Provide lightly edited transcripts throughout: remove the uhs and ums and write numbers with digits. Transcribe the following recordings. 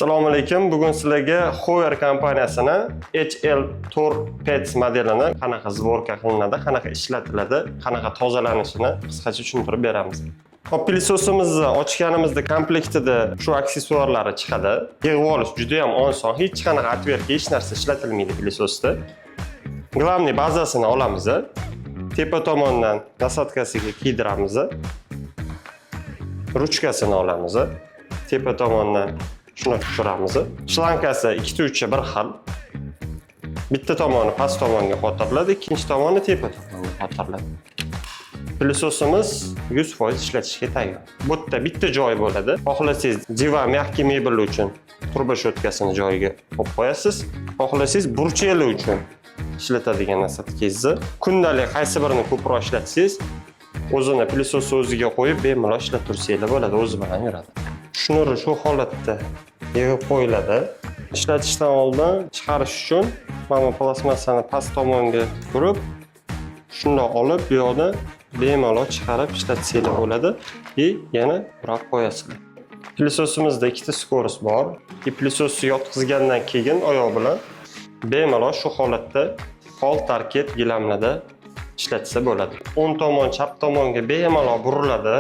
Assalomu alaykum. Bugun sizlarga Hover kompaniyasini HL4 Pets modelini qanaqa сборка qilinadi, qanaqa ishlatiladi, qanaqa tozalanishini qisqacha tushuntirib beramiz. Hop, пылесос imizni ochganimizda komplektida shu aksessuarlari chiqadi. Yig'ib olish juda ham oson, hech qanaqa отвертка, hech narsa ishlatilmaydi пылесос da. Главный bazasini olamiz. Tepa tomondan насадка siga kiydiramiz. Ruchkasini olamiz. Tepa tomondan shuni tushiramiz. Шланга si ikkita uchi bir xil. Bitta tomoni past tomonga qotiriladi, ikkinchi tomoni tepa tomonga qotiriladi. Пылесос imiz 100% ishlatishga tayyor. Bu yerda bitta joy bo'ladi. Xohlasangiz, divan, мягкий mebel uchun турбо щётка sini joyiga qo'yib qo'yasiz. Xohlasangiz, burchaklar uchun ishlatadigan насадка ngizni kundalik qaysi birini ko'proq ishlatsangiz, o'zini пылесос ni o'ziga qo'yib, bemalol ishlatib tursanglar bo'ladi, o'zi bilan yuradi. Shnuri shu holatda yig'ib qo'yiladi. Ishlatishdan oldin chiqarish uchun mana bu plastmassani past tomonga urib, shundoq olib, bu yoqdan bemalol chiqarib ishlatsanglar bo'ladi и yana burab qo'yasizlar. Пылесос imizda ikkita скорость bor. И пылесос ni yotqizgandan keyin oyoq bilan bemalol shu holatda pol, parket, gilamlarda ishlatsa bo'ladi. O'ng tomon, chap tomonga bemalol buriladi.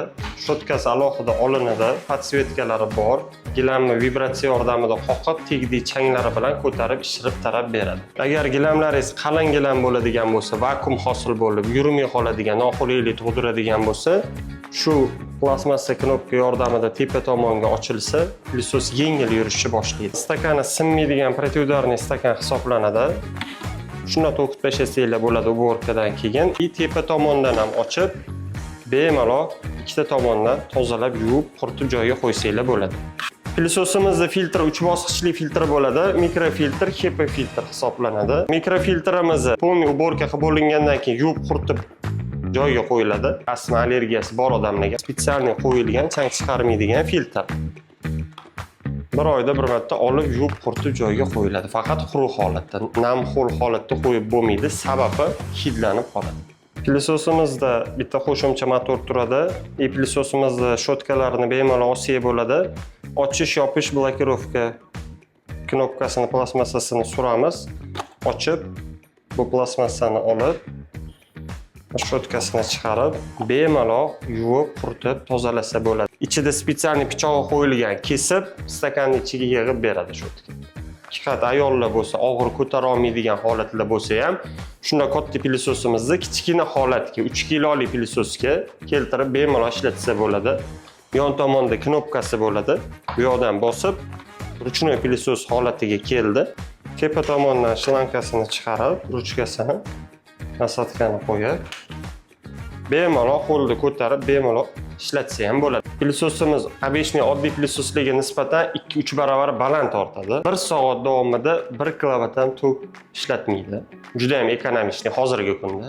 Щётка si alohida olinadi, подсветка lari bor. Gilamni vibratsiya yordamida qoqib, tegdik changlari bilan ko'tarib, ishirib, tarab beradi. Agar gilamlaringiz qalin gilam bo'ladigan bo'lsa, vakuum hosil bo'lib, yurmay qoladigan, noqulaylik tug'diradigan bo'lsa, shu plastmassa knopka yordamida tepa tomonga ochilsa, пылесос yengil yurishni boshlaydi. Stakani sinmaydigan, противоударный stakan hisoblanadi. Shunda to'kib tashlasanglar bo'ladi уборка dan keyin. И tepa tomondan ham ochib, bemalol ikkita tomondan tozalab, yuvib, quritib joyiga qo'ysanglar bo'ladi. Пылесос imizda filtr 3 bosqichli filtr bo'ladi. Mikrofiltr, HEPA filtr hisoblanadi. Mikrofiltrimizni полный уборка qilib bo'lingandan keyin yuvib, quritib joyiga qo'yiladi. Astma, allergiyasi bor odamlarga специальный qo'yilgan, chang chiqarmaydigan filtr. Bir oyda bir marta olib, yuvib, quritib joyiga qo'yiladi. Faqat quruq holatda, nam ho'l holatda qo'yib bo'lmaydi, sababi hidlanib qoladi. Пылесос imizda bitta qo'shimcha motor turadi. И пылесос imizda щётка larini bemalol olsak bo'ladi. Ochish, yopish, блокировка knopkasini, plastmassasini suramiz. Ochib, bu plastmassani olib, щётка sini chiqarib, bemalol yuvib, quritib, tozalasa bo'ladi. Ichida специальный pichog'i qo'yilgan, kesib, stakanni ichiga yig'ib beradi щётка. Haqiqat ayollar bo'lsa, og'ir ko'tara olmaydigan holatlar bo'lsa ham, shunday katta пылесос imizni kichkina holatga, 3 kiloli пылесос ga keltirib bemalol ishlatsa bo'ladi. Yon tomonda knopkasi bo'ladi. Bu yoqdan bosib, ручной пылесос holatiga keldi. Tepa tomondan шланга sini chiqarib, ruchkasini, насадка ni qo'yib, bemalol qo'lda ko'tarib, bemalol ishlatsa ham bo'ladi. Пылесос imiz обычный oddiy пылесос larga nisbatan 2-3 barobar baland tortadi. 1 soat davomida 1 kilovatdan tok ishlatmaydi. Juda ham экономичный hozirgi kunda.